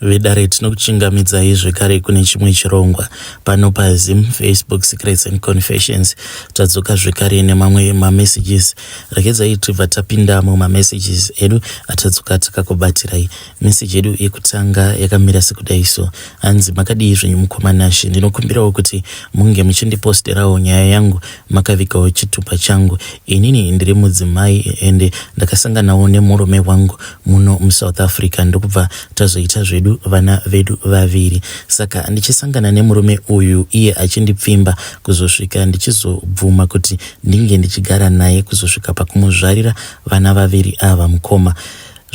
Vedare tinokuchingamidzai zvekare kune chimwe chirongwa pano paZim Facebook Secrets and Confessions. Tadzoka zvekare nemamwe mamessages. Regedzai tibva tapinda mumamessages edu atadzoka takakubatirai. Message yedu yekutanga yakamira sekudai so. Hanzi makadii zvenyu mukoma Nashe, ndinokumbirawo kuti munge muchindiposterawo nyaya yangu makavigawo chitupa changu. Inini ndiri mudzimai ende ndakasanganawo nemurume wangu muno muSouth Africa ndokubva tazoita zvedu vana vedu vaviri. Saka ndichisangana nemurume uyu iye achindipfimba kuzosvika ndichizobvuma kuti ndinge ndichigara naye kuzosvika pakumuzvarira vana vaviri ava mukoma.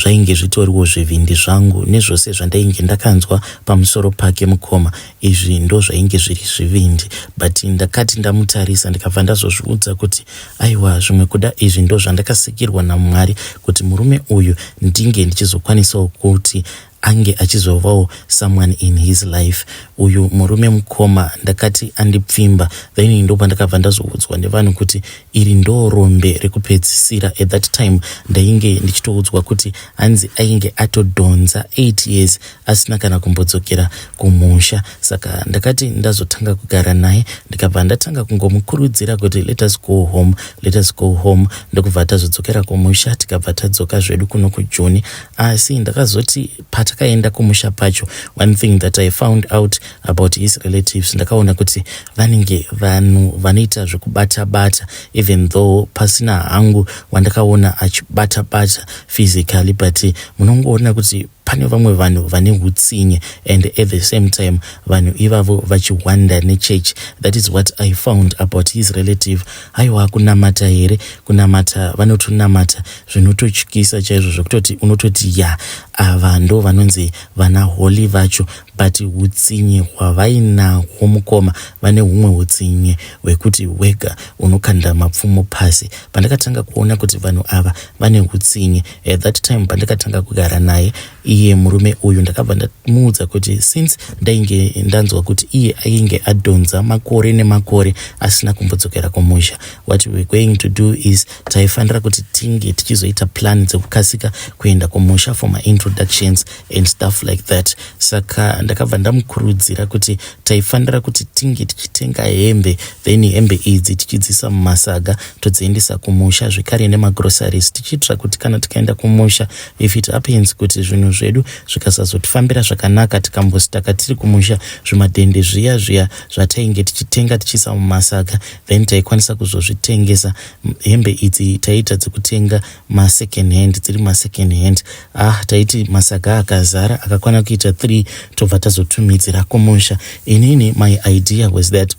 Zvainge zvitoriwo zvivindi zvangu nezvose zvandainge ndakanzwa pamusoro pake mukoma. Izvi ndozvainge zviri zvivindi but ndakati ndamutarisa ndikabva ndazozviudza kuti aiwa zvimwe kuda izvi ndozvandakasikirwa naMwari kuti murume uyu ndinge ndichizokwanisawo kuti ange achizovawo someone in his life. Uyu murume mukoma ndakati andipfimba then ndopandakabva ndazoudzwa nevanhu kuti iri ndo rombe rekupedzisira. At that time ndainge ndichitoudzwa kuti hanzi ainge atodhonza 8 years asina kana kumbodzokera kumusha. Saka ndakati ndazotanga kugara naye ndikabva ndatanga kungomukurudzira kuti let us go home, let us go home, ndokubva tazodzokera kumusha tikabva tadzoka zvedu kuno kuJoni. Asi ndakazoti patakaenda kumusha pacho, one thing that I found out about his relatives, ndakaona kuti vanenge vanhu vanoita zvekubata bata, even though pasina hangu wandakaona achibata bata physically, but munongoona kuti pane vamwe vanhu vane utsinye and at the same time vanhu ivavo vachihwanda nechechi. That is what I found about his relative. Haiwa, kunamata here, kunamata vanotonamata zvinototyisa chaizvo, zvekutoti unototi ya, ava ndo vanonzi vana holy vacho, but utsinye hwavainahwo mukoma, vane humwe utsinye hwekuti wega unokanda mapfumo pasi. Pandakatanga kuona kuti vanhu ava vane utsinye, at that time pandakatanga kugara naye iye murume uyu, ndakabva ndamuudza kuti since ndainge ndanzwa kuti iye ainge adhonza makore nemakore asina kumbodzokera kumusha, what we were going to do is taifanira kuti tinge tichizoita plan dzekukasika kuenda kumusha for maintroductions and stuff like that. Saka ndakabva ndamukurudzira kuti taifanira kuti tinge tichitenga hembe, then hembe idzi tichidzisa mumasaga todziendesa kumusha, zvekare nemagroceries, tichiitira kuti kana tikaenda kumusha, if it happens kuti zvinhu zvedu zvikasazotifambira zvakanaka, tikambositaka tiri kumusha, zvimadhende zviya zviya zvatainge tichitenga tichiisa mumasaga, then taikwanisa kuzozvitengesa. Hembe idzi taiita dzekutenga masecond hand, dziri masecond hand. Ah, taiti masaga akazara akakwana kuita 3, tobva tazotumidzira kumusha. Inini my idea was that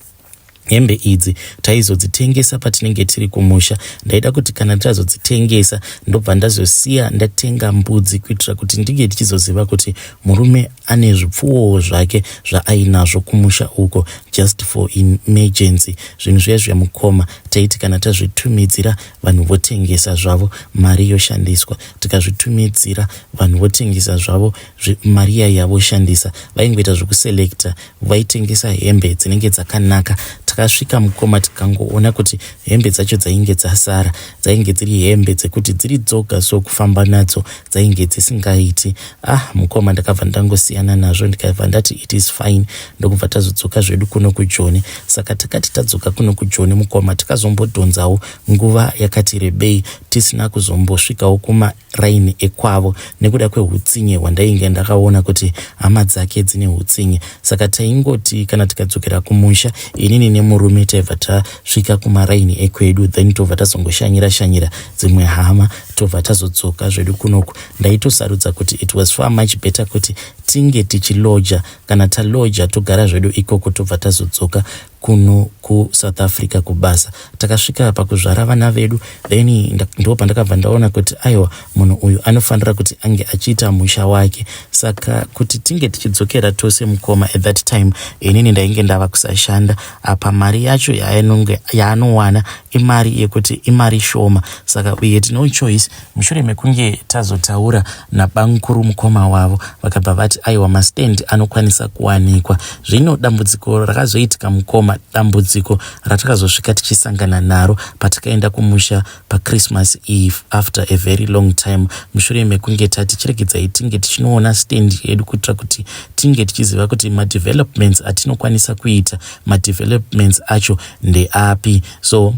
hembe idzi taizodzitengesa patinenge tiri kumusha. Ndaida kuti kana tazodzitengesa, ndobva ndazosiya ndatenga mbudzi, kuitira kuti ndinge ndichizoziva kuti murume ane zvipfuwo zvake zvaainazvo kumusha uko, just for emergency. Zvinhu zviya zvemukoma, taiti kana tazvitumidzira vanhu votengesa zvavo, mari yoshandiswa. Tikazvitumidzira vanhu votengesa zvavo, mari iya yavoshandisa. Vaingoita zvekuselecta, vaitengesa hembe dzinenge dzakanaka. Takasvika mukoma, tikangoona kuti hembe dzacho dzainge dzasara dzainge dziri hembe dzekuti dziri dzoga, so kufamba nadzo dzainge dzisingaiti. Ah mukoma, ndakabva ndangosiyana nazvo, ndikabva ndati it is fine, ndokubva tazodzoka zvedu kuno kuJoni. Saka takati tadzoka kuno kuJoni mukoma, takazombodhonzawo nguva yakati rebei tisina kuzombosvikawo kumaraini ekwavo nekuda kweutsinye hwandainge ndakaona kuti hama dzake dzine utsinye. Saka taingoti kana tikadzokera kumusha, inini nemurume taibva tasvika kumaraini ekwedu, then tobva tazongoshanyira shanyira dzimwe hama, tobva tazodzoka zvedu kunoku. Ndaitosarudza kuti it was far much better kuti tinge tichiloja. Kana taloja, togara zvedu ikoko, tobva tazodzoka kuno kuSouth Africa kubasa. Takasvika pakuzvara vana vedu, then ndo pandakabva ndaona kuti aiwa, munhu uyu anofanira kuti ange achiita musha wake. Saka kuti tinge tichidzokera tose mukoma, at that time inini ndainge ndava kusashanda. Apa mari yacho yaanowana Imari yekuti imari shoma, saka we had no choice. Mushure mekunge tazotaura nabamukuru mukoma wavo, vakabva vati aiwa, mastand anokwanisa kuwanikwa. Zvino dambudziko rakazoitika mukoma, dambudziko ratakazosvika tichisangana naro patakaenda kumusha paChristmas Eve after a very long time, mushure mekunge tati chiregedzai tinge tichinoona stand yedu kuitira kuti tinge tichiziva kuti madevelopments atinokwanisa kuita, madevelopments acho ndeapi. So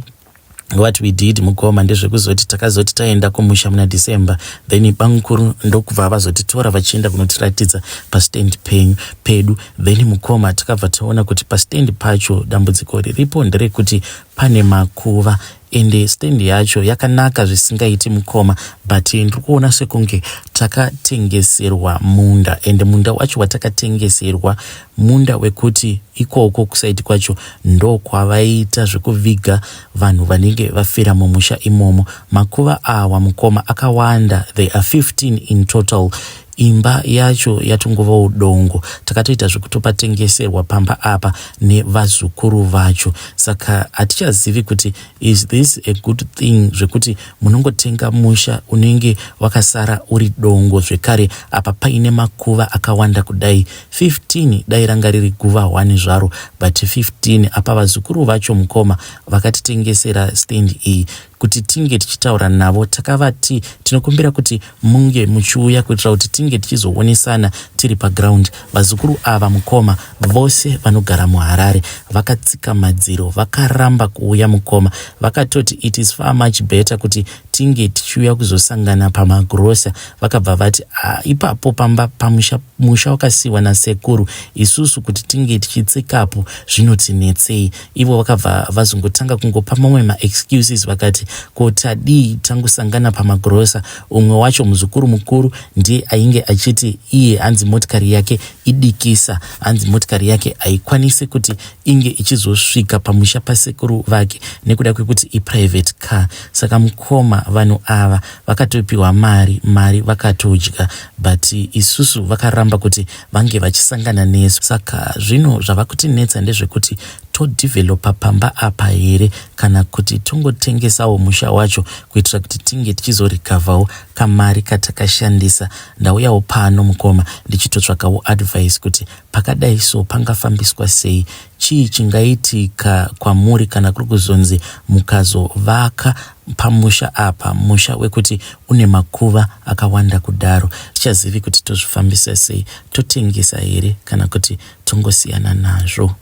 what we did mukoma ndezvekuzoti takazoti taenda kumusha muna December, then bamukuru ndokubva vazotitora vachienda kunotiratidza pastand penyu pedu. Then mukoma, takabva taona kuti pastand pacho dambudziko riripo nderekuti pane makuva, ende stand yacho yakanaka zvisingaiti mukoma, but ndiri kuona sekunge takatengeserwa munda, ende munda wacho watakatengeserwa munda wekuti ikoko kuside kwacho ndokwavaita zvekuviga vanhu vanenge vafira mumusha imomo. Makuva awa mukoma akawanda, they are 15 in total. Imba yacho yatongova udongo. Takatoita zvekutopatengeserwa pamba apa nevazukuru vacho, saka hatichazivi kuti is this a good thing zvekuti munongotenga musha unenge wakasara uri dongo, zvekare apa paine makuva akawanda kudai 15. Dai ranga riri guva 1 zvaro, but 15. Apa vazukuru vacho mukoma vakatitengesera stand iyi, kuti tinge tichitaura navo takavati tinokumbira kuti munge muchiuya kuitira kuti tinge tichizoonesana tiri paground. Vazukuru ava mukoma vose vanogara muHarare, vakatsika madziro, vakaramba kuuya mukoma. Vakatoti it is far much better kuti tinge tichiuya kuzosangana pamagrosa. Vakabva vati ipapo pamba pamusha, musha wakasiyiwa nasekuru, isusu kuti tinge tichitsikapo zvinotinetsei. Ivo vakabva vazongotanga kungopa mamwe maexcuses, vakati ko tadii tangosangana pamagrosa? Umwe wacho muzukuru mukuru ndiye ainge achiti iye hanzi motikari yake idikisa, hanzi motikari yake haikwanisi kuti inge ichizosvika pamusha pasekuru vake nekuda kwekuti iprivate car. Saka mukoma, vanhu ava vakatopiwa mari, mari vakatodya, but isusu vakaramba kuti vange vachisangana nesu. Saka zvino zvava kutinetsa ndezvekuti todevelopa pamba apa here kana kuti tongotengesawo musha wacho kuitira kuti tinge tichizorecoverwo kamari katakashandisa. Ndauyawo pano mukoma ndichitotsvakawo advice kuti pakadai so pangafambiswa sei, chii chingaitika kwamuri kana kuri kuzonzi mukazovaka pamusha apa, musha wekuti une makuva akawanda kudaro. Tichazivi kuti tozvifambisa sei, totengesa here kana kuti tongosiyana nazvo?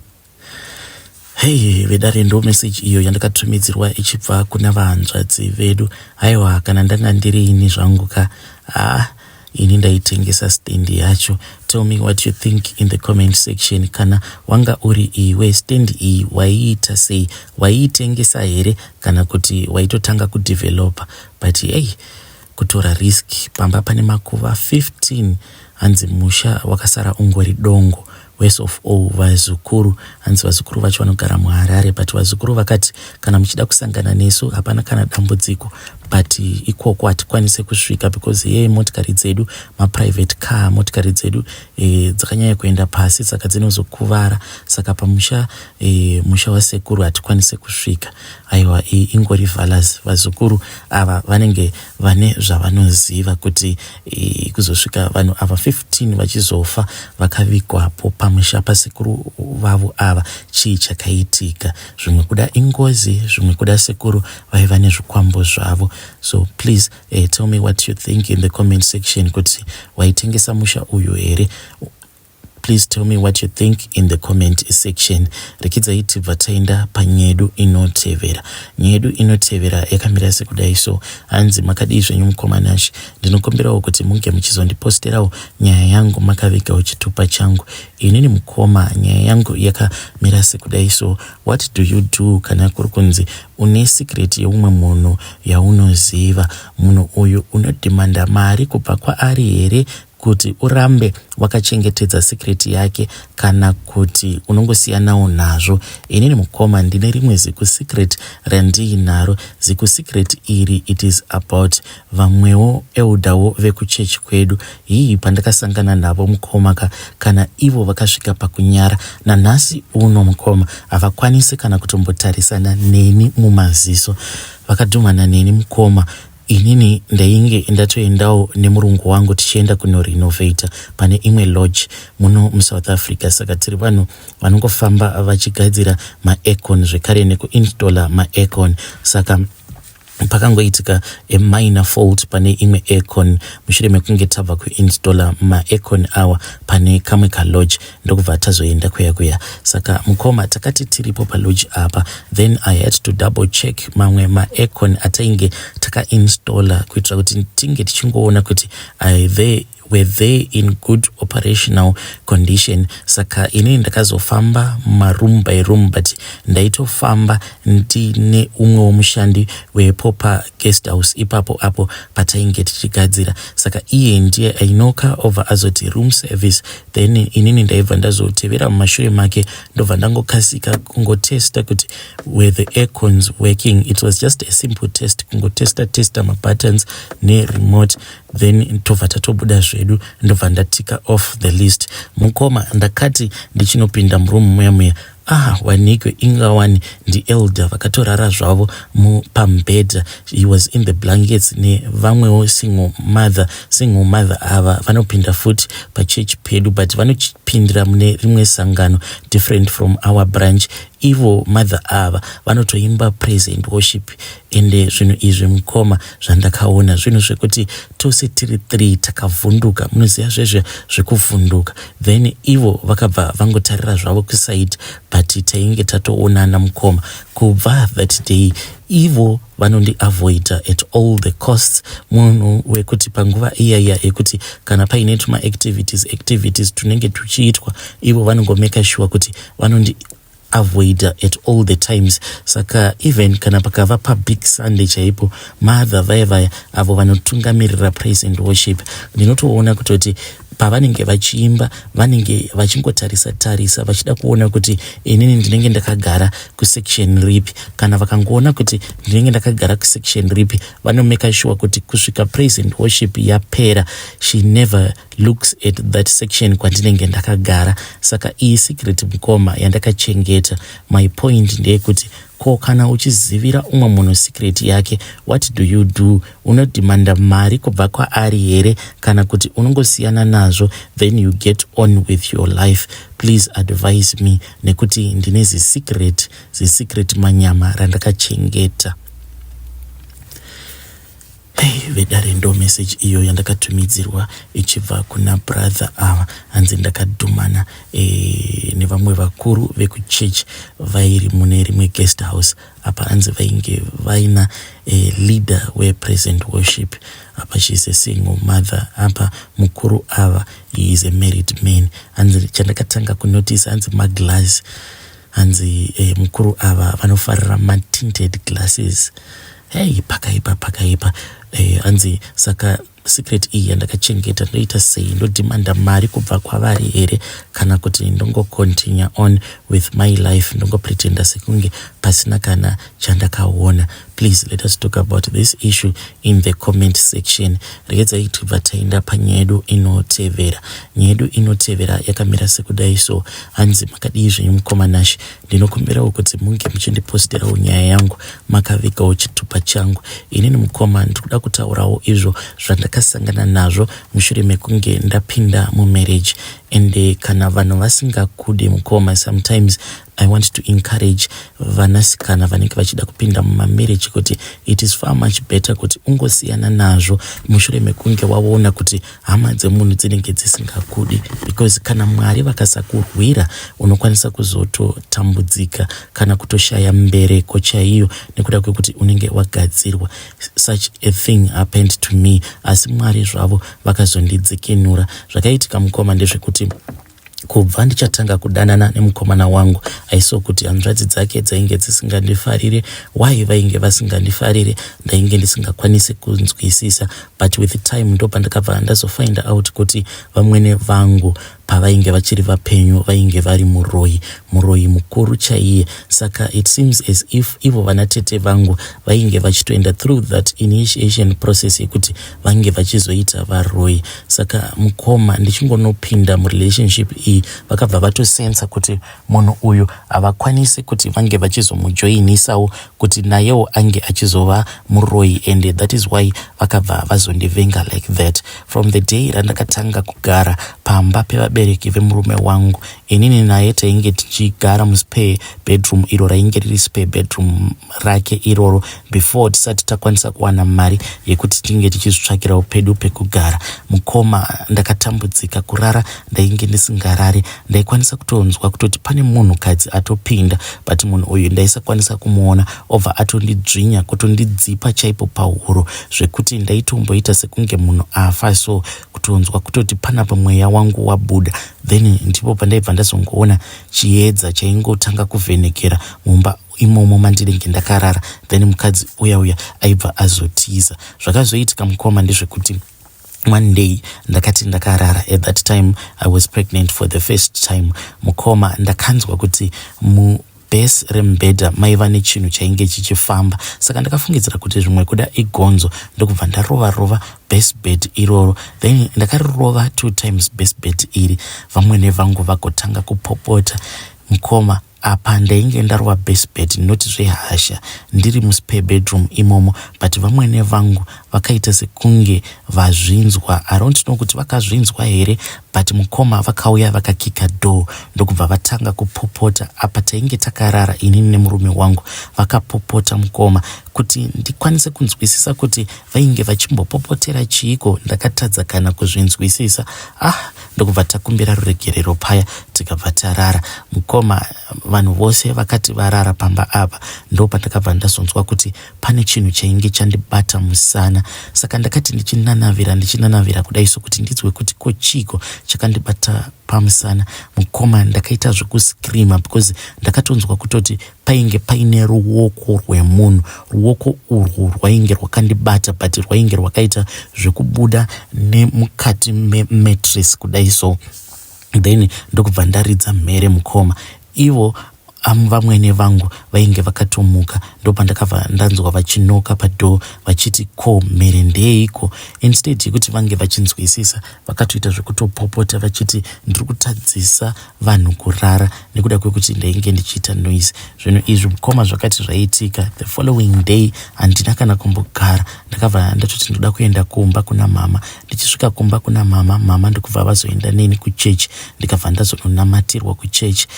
Hei vedare, ndo meseji iyo yandakatumidzirwa ichibva kuna vahanzvadzi vedu. Haiwa, kana ndanga ndiri ini zvangu ka, ah, ini ndaitengesa stand yacho. Tell me what you think in the comment section. Kana wanga uri iwe, stand iyi waiita sei? Waiitengesa here kana kuti waitotanga kudevelopa? But hey, kutora risk pamba pane makuva 15, hanzi musha wakasara ungori dongo. Worst of all, vazukuru, hanzi vazukuru vacho vanogara muHarare, but vazukuru vakati kana muchida kusangana nesu hapana kana dambudziko, but ikoko hatikwanisi kusvika because yeye motikari dzedu maprivate car, motikari dzedu dzakanyanya kuenda pasi, saka dzinozokuvara, saka pamusha musha wasekuru hatikwanisi kusvika. Aiwa, iyi ingori valas. Vazukuru ava vanenge vane zvavanoziva kuti kuzosvika vanhu ava 15 vachizofa vakavigwapo pamusha pasekuru vavo ava, chii chakaitika? Zvimwe kuda ingozi, zvimwe kuda sekuru vaiva nezvikwambo zvavo. So please tell me what you think in the comment section kuti waitengesa musha uyu here? Please tell me what you think in the comment section. Rekidzai tibva taenda panyedu inotevera. Nyedu inotevera yakamira sekudai so, hanzi makadii zvenyu mukoma Nashi? Ndinokumbirawo kuti munge muchizondiposterawo nyaya yangu makavigawo chitupa changu. Inini mukoma, nyaya yangu yakamira sekudai so, what do you do kana kuri kunzi une secret yeumwe munhu yaunoziva? Munhu uyu unodhimanda mari kubva kwaari here? Kuti urambe wakachengetedza secret yake kana kuti unongosiyanawo nazvo. Inini mukoma ndine rimwe ziku secret randiinaro. Ziku secret iri it is about vamwewo elderwo vekuchurch kwedu. Hii pandakasangana navo mukoma ka kana ivo vakasvika pakunyara. Nanhasi uno mukoma havakwanise kana kutombotarisana neni mumaziso. Vakadhumhana neni mukoma Inini ndainge ndatoendawo nemurungu wangu tichienda kunorenovator pane imwe lodge muno muSouth Africa saka tiri vanhu vanongofamba vachigadzira maaircon zvekare nekuinstaller maaircon saka pakangoitika a minor fault pane imwe aircon mushure mekunge tabva kuinstaller maaircon awa pane kamwe kalodge ndokubva tazoenda kuya kuya saka mukoma takati tiripo palodge apa then I had to double check mamwe maaircon atainge takainstaller kuitira kuti tinge tichingoona kuti are they were they in good operational condition saka inini ndakazofamba maroom by room but ndaitofamba ndine umwe womushandi wepopa guest house ipapo apo patainge tichigadzira saka iye ndiye ainoka obva azoti room service then inini ndaibva ndazotevera mumashure make ndobva ndangokasika kungotesta kuti were the aircons working. It was just a simple test, kungotesta testa mabuttons neremote, then tobva tatobuda zvedu, ndobva ndatika off the list. Mukoma, ndakati ndichinopinda muroom muya muya, ah, wanikwe ingawani ndielder vakatorara zvavo pamubhedha. He was in the blankets nevamwewo single mother. Single mother ava vanopinda futi pachechi pedu, but vanopindira mune rimwe sangano different from our branch. Ivo mother ava vanotoimba praise and worship. Ende zvinhu izvi mukoma zvandakaona zvinhu zvekuti tose tiri three takavhunduka. Munoziva zvezve zvekuvhunduka. Then ivo vakabva vangotarira zvavo kuside, but tainge tatoonana mukoma. Kubva that day ivo vanondiavoida at all the costs. Munhu wekuti panguva iyaiya yekuti kana paine tumaactivities activities tunenge tuchiitwa, ivo vanongomake sure kuti vanondi avoida at all the times. Saka even kana pakava pabig Sunday chaipo, mother vaya vaya avo vanotungamirira praise and worship, ndinotoona kutoti pavanenge vachiimba vanenge vachingotarisa tarisa vachida kuona kuti inini ndinenge ndakagara kusection ripi. Kana vakangoona kuti ndinenge ndakagara kusection ripi, vanomake sure kuti kusvika praise and worship yapera, she never looks at that section kwandinenge ndakagara. Saka iyi secret mukoma yandakachengeta. My point ndeyekuti ko kana uchizivira umwe munhu secret yake, what do you do? Unodhimanda mari kubva kwaari here kana kuti unongosiyana nazvo, then you get on with your life? Please advise me nekuti ndine zisecret, zisecret manyama randakachengeta. Hey, vedare, ndo message iyo yandakatumidzirwa ichibva kuna brother ava. Hanzi ndakadhumana nevamwe vakuru vekuchechi vairi mune rimwe guest house. Apa hanzi vainge vaina leader wepraise and worship. Apa she's a single mother, apa mukuru ava he is a married man. Hanzi chandakatanga kunotisa, hanzi maglass, hanzi mukuru ava vanofarira matinted glasses. Hei, pakaipa, pakaipa. Hanzi saka secret iyi yandakachengeta ndoita sei? Ndodhimanda mari kubva kwavari here kana kuti ndongocontinue on with my life, ndongopretenda sekunge pasina kana chandakaona? Please let us talk about this issue in the comment section. Regedzai tibva taenda panyaya yedu inotevera. Nyaya yedu inotevera yakamira sekudai so. Hanzi, makadii zvenyu mukoma Nash? Ndinokumbirawo kuti munge muchindiposterawo nyaya yangu makavigawo chitupa changu. Inini mukoma ndiri kuda kutaurawo izvo zvandakasangana nazvo mushure mekunge ndapinda mumarriage. Ende kana vanhu vasingakude mukoma, sometimes I want to encourage vanasikana vanenge vachida kupinda mumamarriage kuti it is far much better kuti ungosiyana nazvo mushure mekunge waona kuti hama dzemunhu dzinenge dzisingakudi, because kana Mwari vakasakurwira unokwanisa kuzototambudzika kana kutoshaya mbereko chaiyo nekuda kwekuti unenge wagadzirwa. Such a thing happened to me, asi Mwari zvavo vakazondidzikinura. Zvakaitika mukoma ndezvekuti Kubva ndichatanga kudanana nemukomana wangu I saw kuti hanzvadzi dzake dzainge dzisingandifarire. Why vainge vasingandifarire ndainge ndisingakwanisi kunzwisisa but with time ndopandakabva ndazofind out kuti vamwene vangu pavainge vachiri vapenyu vainge vari muroyi, muroyi mukuru chaiye. Saka it seems as if ivo vana tete vangu vainge vachitoenda through that initiation process yekuti vange vachizoita varoyi. Saka mukoma ndichingonopinda murelationship iyi vakabva vatosensa kuti munhu uyu havakwanisi kuti vange vachizomujoinisawo kuti nayewo ange achizova muroyi and that is why vakabva vazondivenga like that. From the day randakatanga kugara pamba pevabereki vemurume wangu, inini naye tainge tichigara muspare bedroom iro rainge riri spare bedroom rake iroro before tisati takwanisa kuwana mari yekuti tinge tichizvitsvakirawo pedu pekugara. Mukoma ndakatambudzika kurara ndainge ndisingarari ndaikwanisa kutonzwa kutoti pane munhukadzi atopinda but munhu uyu ndaisakwanisa kumuona obva atondidzvinya kutondidzipa chaipo pahuro zvekuti ndaitomboita sekunge munhu afa so kutonzwa kutoti panapa mweya wangu wabuda then ndipo pandaibva ndazongoona chiedza chaingotanga kuvhenekera mumba imomo mandinenge ndakarara then mukadzi uya uya aibva azotiza. Zvakazoitika mukoma ndezvekuti one day ndakati ndakarara at that time I was pregnant for the first time mukoma ndakanzwa kuti mu base remubhedha maiva nechinhu chainge chichifamba saka ndakafungidzira kuti zvimwe kuda igonzo ndokubva ndarova rova base bed iroro then ndakarirova 2 times base bed iri vamwene vangu vagotanga kupopota mukoma Apa ndainge ndarova base bed not zvehasha ndiri muspare bedroom imomo but vamwene vangu vakaita sekunge vazvinzwa I don't know kuti vakazvinzwa here but mukoma vakauya vakakika door ndokubva vatanga kupopota apa tainge takarara inini nemurume wangu vakapopota mukoma kuti ndikwanise kunzwisisa kuti vainge vachimbopopotera chiiko ndakatadza kana kuzvinzwisisa ah ndokubva takumbira ruregerero paya tikabva tarara mukoma vanhu vose vakati varara pamba apa ndopandakabva ndazonzwa kuti pane chinhu chainge chandibata musana saka ndakati ndichinanavira ndichinanavira kudai sokuti ndinzwe kuti ko chiiko chakandibata pamusana mukoma ndakaita zvekuscreama because ndakatonzwa kutoti painge paine ruoko rwemunhu ruoko urwu rwainge rwakandibata but rwainge rwakaita zvekubuda nemukati memattress kudai so then ndokubva ndaridza mhere mukoma ivo vamwene vangu vainge vakatomuka ndopandakabva ndanzwa vachinoka padoor vachiti ko mhere ndeyeiko instead yekuti vange vachinzwisisa vakatoita zvekutopopota vachiti ndiri kutadzisa vanhu kurara nekuda kwekuti ndainge ndichiita noise zvinhu izvi mukoma zvakati zvaitika the following day handina kana kumbogara ndakabva ndatoti ndoda kuenda kumba kuna mama ndichisvika kumba kuna mama mama ndikubva vazoenda neni kuchechi ndikabva ndazononamatirwa kuchechi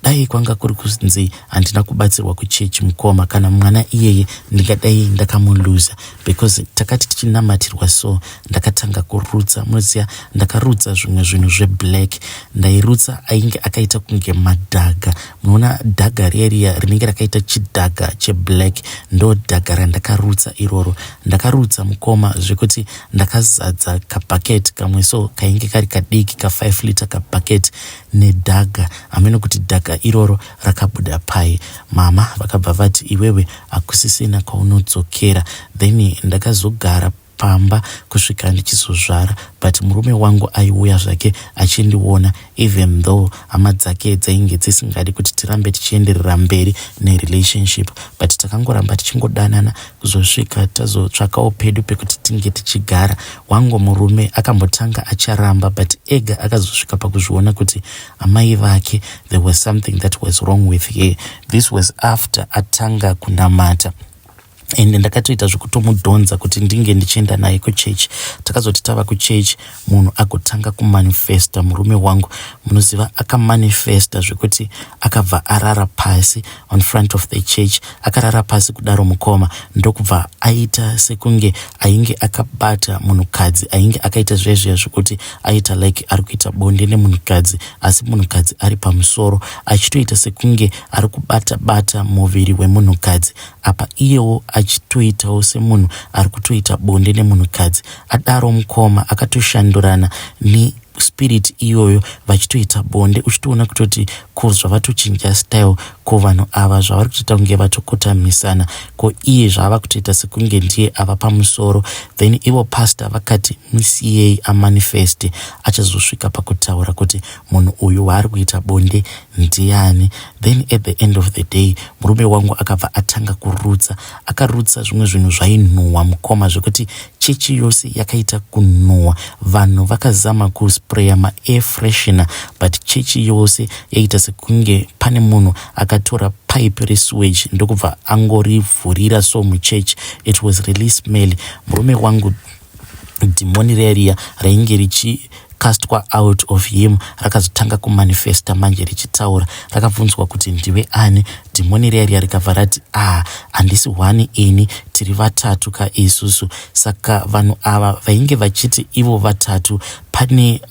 dai kwanga kuri kunzi handina kubatsirwa kuchechi mukoma kana mwana iyeye ndingadai ndakamuluza because takati tichinamatirwa so ndakatanga kurutsa munoziva ndakarutsa zvimwe zvinhu zveblack ndairutsa ainge akaita kunge madhaga munoona dhaga riya riya rinenge rakaita chidhaga cheblack ndo dhaga randakarutsa iroro ndakarutsa mukoma zvekuti ndakazadza kabucket kamwe so kainge kari kadiki ka 5 liter kabucket nedhaga hameno kuti dhaga iroro rakabuda pai mama vakabva vati iwewe hakusisina kwaunodzokera then ndakazogara pamba kusvika ndichizozvara but murume wangu aiuya zvake achindiona even though hama dzake dzainge dzisingadi kuti tirambe tichienderera mberi nerelationship but takangoramba tichingodanana kuzosvika tazotsvakawo pedu pekuti tinge tichigara. Wangu murume akambotanga acharamba but ega akazosvika pakuzviona kuti amai vake there was something that was wrong with her. This was after atanga kunamata ende ndakatoita zvekutomudhonza kuti ndinge ndichienda naye kuchechi takazoti tava kuchechi munhu agotanga kumanifesta murume wangu munoziva akamanifesta zvekuti akabva arara pasi on front of the church akarara pasi kudaro mukoma ndokubva aita sekunge ainge akabata munhukadzi ainge akaita zviya zviya zvekuti aita like ari kuita bonde nemunhukadzi asi munhukadzi ari pamusoro achitoita sekunge ari kubata bata muviri wemunhukadzi apa iyewo achitoitawo semunhu ari kutoita bonde nemunhukadzi adaro mukoma akatoshandurana ne. Spirit iyoyo vachitoita bonde uchitoona kutoti ko zvavatochinja style ko vanhu ava zvavari kutoita kunge vatokotamisana ko iye zvaava kutoita sekunge ndiye ava pamusoro then ivo pastor vakati musiyei amanifeste achazosvika pakutaura kuti munhu uyu waari kuita bonde ndiani then at the end of the day murume wangu akabva atanga kurutsa akarutsa zvimwe zvinhu zvainhuhwa mukoma zvekuti chechi yose yakaita kunhuhwa vanhu vakazama kuspreya maair freshener but chechi yose yaita sekunge pane munhu akatora pipe resewage ndokubva angorivhurira so muchechi it was really smelly murume wangu dhimoni riya riya rainge richi castwa out of him rakazotanga kumanifesta manje richitaura rakabvunzwa kuti ndiwe ani dhimoni riya riya rikabva rati ah handisi hwani ini tiri vatatu ka isusu saka vanhu ava vainge vachiti ivo vatatu pane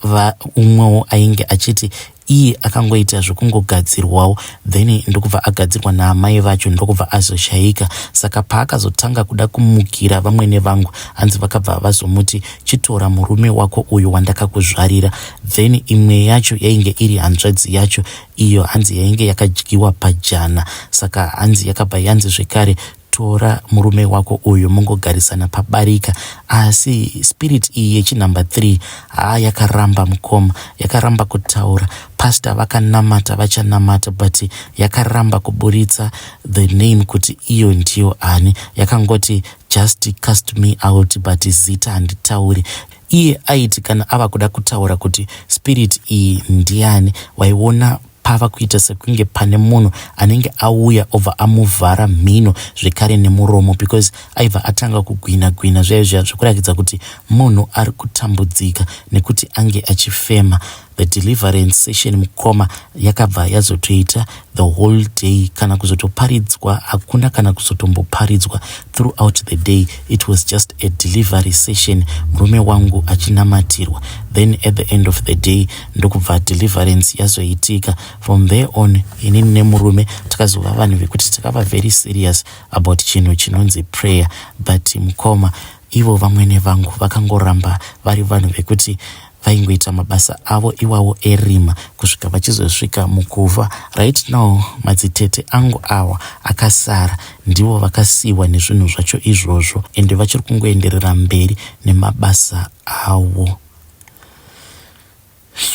umwewo ainge achiti iye akangoita zvekungogadzirwawo then ndokubva agadzirwa naamai vacho ndokubva azoshaika saka paakazotanga kuda kumukira vamwene vangu hanzi vakabva vazomuti chitora murume wako uyu wandakakuzvarira then imwe yacho yainge iri hanzvadzi yacho iyo hanzi yainge yakadyiwa pajana saka hanzi yakabva yanzi zvekare tora murume wako uyu mungogarisana pabarika asi spirit iyi yechinumber 3 haa yakaramba mukoma yakaramba kutaura pastor vakanamata vachanamata but yakaramba kuburitsa the name kuti iyo ndiyo ani yakangoti just cast me out but zita handitauri iye aiti kana ava kuda kutaura kuti spirit iyi ndiani waiona pava kuita sekunge pane munhu anenge auya obva amuvhara mhino zvekare nemuromo because aibva atanga kugwina gwina zviya zviya zvekuratidza kuti munhu ari kutambudzika nekuti ange achifema the deliverance session mukoma yakabva yazotoita the whole day kana kuzotoparidzwa hakuna kana kuzotomboparidzwa throughout the day it was just a delivery session murume wangu achinamatirwa then at the end of the day ndokubva deliverance yazoitika from there on inini nemurume takazova vanhu vekuti takava very serious about chinhu chinonzi prayer but mukoma ivo vamwene vangu vakangoramba vari vanhu vekuti vaingoita mabasa avo iwawo erima kusvika vachizosvika mukufa right now madzitete angu awa akasara ndivo vakasiyiwa nezvinhu zvacho izvozvo ende vachiri kungoenderera mberi nemabasa avo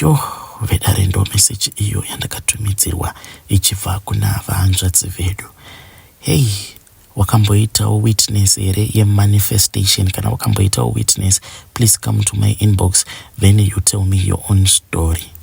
yo vedare ndo meseji iyo yandakatumidzirwa ichibva kuna vahanzvadzi vedu hei wakamboitawo witness here yemanifestation kana wakamboitawo witness please come to my inbox then you tell me your own story.